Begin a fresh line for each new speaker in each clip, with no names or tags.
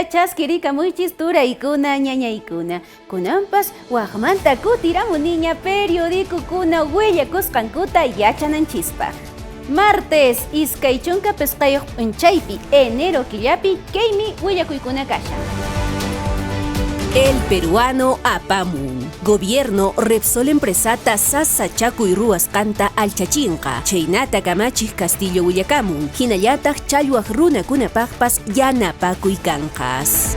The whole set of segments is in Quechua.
Willakuyta chaskirikamuychis turaykuna ñañaykuna. Kunanpas waqmanta kutiramuniña periodicokuna willakusqankuta yachananchispaq. Martes 25 p'unchaypi enero killapi kaymi willakuykuna kashan.
El Peruano apamun. Gobierno Repsol empresata sasachakuy ruwasqanta allchachinqa. Chhaynata kamachiq Castillo willakamun. Hinallataq challwaq runakunapaqpas yanapakuy kanqas.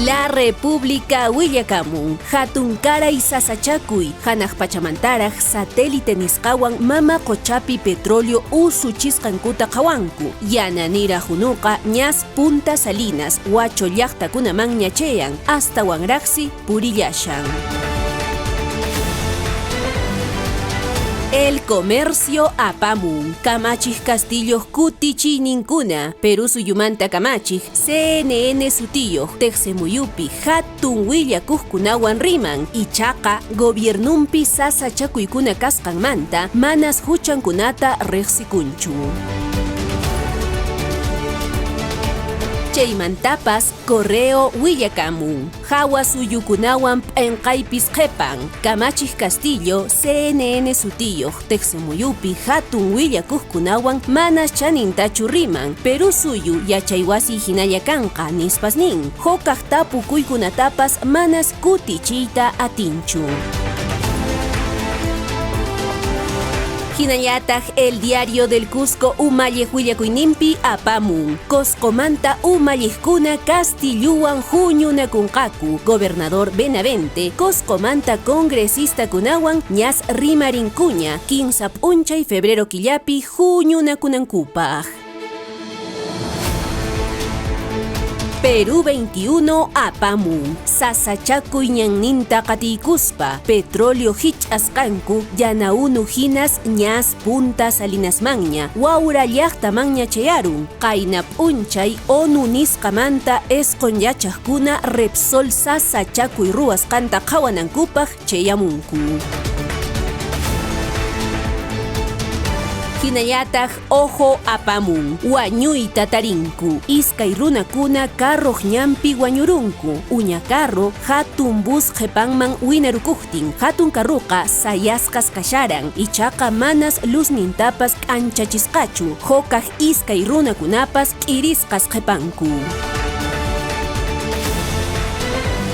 La República willakamun. Hatunkaray sasachakuy hanaq pachamantaraq satélite nisqawan mama qochapi petróleo usuchisqankuta qhawanku. Yana niraq unuqa ñas Punta Salinas, Huacho llaqtakunamanña chayan, astawanraqsi purillashan. El Comercio apamun. Kamachiq Castilloq kutichiyninkuna, Perú suyumanta kamachiq CNN sutiyuq teqsimuyupi hatun willakuqkunawan riman, ichaqa gobiernunpi sasachakuykuna kasqanmanta manas huchankunata riqsikunchu. Chaymantapas Correo willakamun. Hawa suyukunawan p'enqaypis qhepan. Kamachiq Castillo CNN sutiyuq teqsimuyupi hatun willakuqkunawan manas chanintachu riman, Perú suyu yachaywasi hinalla kanqa nispas nin, hukaq tapukuykunatapas manas kutichiyta atinchu. Hinallataq El Diario del Cusco umalliq willakuyninpi apamun. Coscomanta umalliqkuna Castillowan huñunakunqaku. Gobernador Benavente Coscomanta congresistakunawan ñas rimarinkuña 3 p'unchay febrero killapi huñunakunankupaq. Perú 21 apamun. Sasachakuy ñanninta qatiykuspa, petróleo hich'asqanku yana unu hinas ñas Punta Salinasmanña, Huaura llaqtamanña chayarun. Qayna p'unchay ONU nisqamanta 9 yachaqkuna Repsol sasachakuy ruwasqanta qhawanankupaq chayamunku. Hinallataq Ojo apamun. Wañuyta tarinku. Iskay runakuna carroq ñanpi wañurunku. Uña carro hatun bus qhepanman winarukuqtin. Hatun carroqa sayasqas kasharan. Ichaqa manas luznintapas k'anchachisqachu. Hukaq iskay runakunapas k'irisqas qhepanku.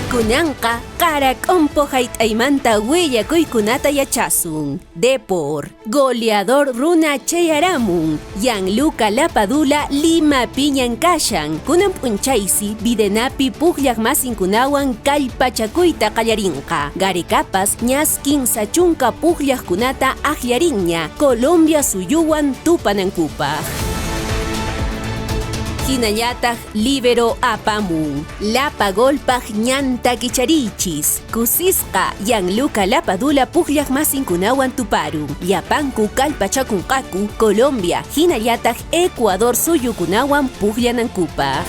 Kunanqa qarak'umpu hayt'aymanta willakuykunata yachasun. Depor. Goleador runa chayaramun. Gianluca Lapadula Lima piñan kashan. Kunan p'unchaysi Videnapi pukllaq masinkunawan kallpachakuyta qallarinqa. Garecapas ñas 30 pukllaqkunata akllarinña Colombia suyuwan tupanankupaq. Hinallataq Libero apamun. Lapa golpaq ñanta kichariychis. Kusisqa Gianluca Lapadula pukllaq masinkunawan tuparun. Llapanku kallpachakunqaku Colombia hinallataq Ecuador suyukunawan pukllanankupaq.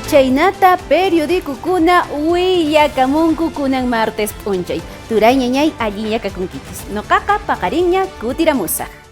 Chaynata periodicokuna willakamunku kunan martes p'unchay. Turay ñañay allinlla kakunkichis. Noqaqa paqarinña kutiramusaq.